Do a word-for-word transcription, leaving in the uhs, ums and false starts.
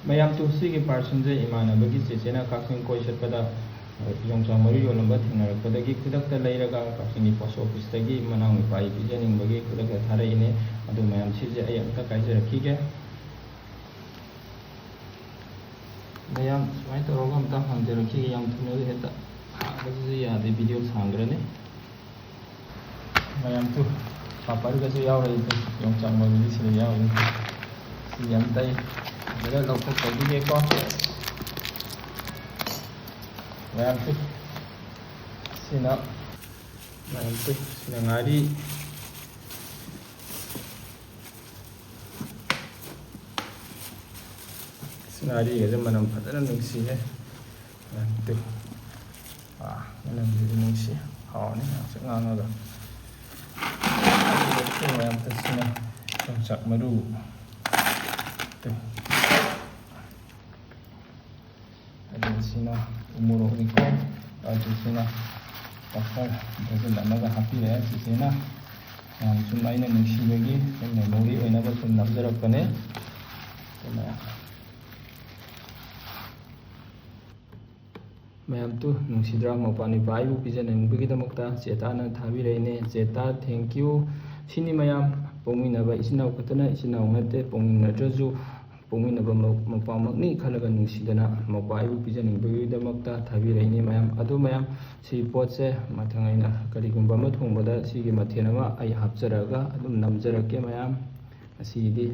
ꯃꯌꯥꯝ ꯇꯨ, ꯁꯤꯒꯤ ꯄꯥꯔꯁꯦꯜꯁꯦ ꯏꯃꯥꯟꯅꯕꯒꯤ ꯆꯦꯆꯦꯅ ꯀꯛꯆꯤꯡ ꯀꯣꯏ ꯆꯠꯄꯗ, ꯑ, ꯌꯣꯡꯆꯥꯛ ꯃꯔꯨ ꯌꯣꯜꯂꯝꯕ ꯊꯦꯡꯅꯔꯛꯄꯗꯒꯤ ꯈꯨꯗꯛꯇ ꯂꯩꯔꯒ ꯀꯛꯆꯤꯡꯒꯤ ꯄꯣꯁ ꯑꯣꯐꯤꯁꯇꯒꯤ ꯃꯅꯥꯎ ꯅꯨꯄꯥꯒꯤ ꯄꯤꯖꯅꯤꯡꯕꯒꯤ ꯈꯨꯗꯛꯇ ꯊꯥꯔꯛꯏꯅꯦ꯫ ꯑꯗꯨ ꯃꯌꯥꯝ, ꯁꯤꯁꯦ ꯑꯩ ꯑꯝꯇ ꯀꯥꯏꯖꯔꯛꯈꯤꯒꯦ꯫ ꯃꯌꯥꯝ, ꯁꯨꯃꯥꯏꯅ ꯇꯧꯔꯒ ꯑꯝꯇ ꯍꯥꯡꯖꯔꯛꯈꯤꯒꯦ, ꯌꯥꯝ ꯊꯨꯅ ꯍꯦꯛꯇ꯫ ꯍꯥꯡꯕꯁꯤꯁꯨ ꯌꯥꯗꯦ, ꯚꯤꯗꯤꯑꯣ ꯁꯥꯡꯈ꯭ꯔꯅꯤ꯫ ꯃꯌꯥꯝ ꯇꯨ, ꯄꯥꯄꯔꯒꯁꯨ ꯌꯥꯎꯔꯛꯏ ꯇꯨ, ꯌꯣꯡꯆꯥꯛ ꯃꯔꯨꯗꯤ ꯁꯤꯗ ꯌꯥꯎꯔꯤ꯫ ꯁꯤ ꯌꯥꯝ ꯇꯩ꯫ ꯐꯖꯅ ꯂꯧꯊꯣꯛꯆꯈꯤꯒꯦꯀꯣ꯫ ꯃꯌꯥꯝ ꯇꯨ, ꯁꯤꯅ, ꯃꯌꯥꯝ ꯇꯨ, ꯁꯤꯅ ꯉꯥꯔꯤ꯫ ꯉꯥꯔꯤꯒꯁꯦ ꯃꯅꯝ ꯐꯖꯅ ꯅꯨꯡꯁꯤꯍꯦ꯫ ꯇꯨ꯫ ꯑꯥ, ꯃꯅꯝꯁꯤꯗꯤ ꯅꯨꯡꯁꯤ꯫ ꯍꯥꯎꯔꯅꯤ ꯉꯥꯡꯁꯛ ꯉꯥꯡꯉꯒ꯫ ꯑꯗꯨꯒ ꯃꯌꯥꯝ ꯇꯨ, ꯁꯤꯅ ꯌꯣꯡꯆꯥꯛ ꯃꯔꯨ꯫ ꯇꯨ꯫ ꯑꯗꯨꯒ ꯁꯤꯅ ꯎꯃꯣꯔꯣꯛꯅꯤꯀꯣ꯫ ꯑꯗꯨ ꯁꯤꯅ ꯄꯥꯐꯔ ꯗꯔꯖꯟ ꯑꯃꯒ ꯍꯥꯞꯄꯤꯔꯛꯑꯦ ꯆꯤꯆꯦꯅ꯫ ꯌꯥꯝ ꯁꯨꯝ ꯑꯩꯅ ꯅꯨꯡꯁꯤꯕꯒꯤ ꯁꯨꯝ ꯃꯦꯃꯣꯔꯤ ꯑꯣꯏꯅꯕ ꯁꯨꯝ ꯅꯝꯖꯔꯛꯄꯅꯦ꯫ ꯑꯗꯨꯅ ꯃꯌꯥꯝ ꯇꯨ, ꯅꯨꯡꯁꯤꯗ꯭ꯔꯥ? ꯃꯧꯄ꯭ꯋꯥ ꯅꯨꯄꯥ ꯑꯩꯕꯨ ꯄꯤꯖꯅꯤꯡꯕꯒꯤꯗꯃꯛꯇ ꯆꯦꯇꯥꯅ ꯊꯥꯕꯤꯔꯛꯏꯅꯦ꯫ ꯆꯦꯇꯥ, thank you꯫ ꯁꯤꯅꯤ ꯃꯌꯥꯝ, ꯄꯣꯛꯃꯤꯟꯅꯕ ꯏꯆꯤꯟ ꯏꯅꯥꯎ ꯈꯛꯇꯅ, ꯏꯆꯤꯟ ꯏꯅꯥꯎ ꯅꯠꯇꯦ, ꯄꯣꯛꯃꯤꯟꯅꯗ꯭ꯔꯁꯨ ꯄꯣꯛꯃꯤꯟꯅꯕ ꯃꯧ-, ꯃꯧꯄ꯭ꯋꯥꯃꯛꯅꯤ ꯈꯜꯂꯒ ꯅꯨꯡꯁꯤꯗꯅ ꯃꯧꯄ꯭ꯋꯥ ꯑꯩꯕꯨ ꯄꯤꯖꯅꯤꯡꯕꯒꯤꯗꯃꯛꯇ ꯊꯥꯕꯤꯔꯛꯏꯅꯦ ꯃꯌꯥꯝ꯫ ꯑꯗꯨ ꯃꯌꯥꯝ, ꯁꯤ ꯄꯣꯠꯁꯦ ꯃꯊꯪ ꯑꯩꯅ ꯀꯔꯤꯒꯨꯝꯕ ꯑꯃ ꯊꯣꯡꯕꯗ ꯁꯤꯒꯤ ꯃꯊꯦꯜ ꯑꯃ ꯑꯩ ꯍꯥꯞꯆꯔꯒ ꯑꯗꯨꯝ ꯅꯝꯖꯔꯛꯀꯦ ꯃꯌꯥꯝ꯫ ꯉꯁꯤꯒꯤꯗꯤ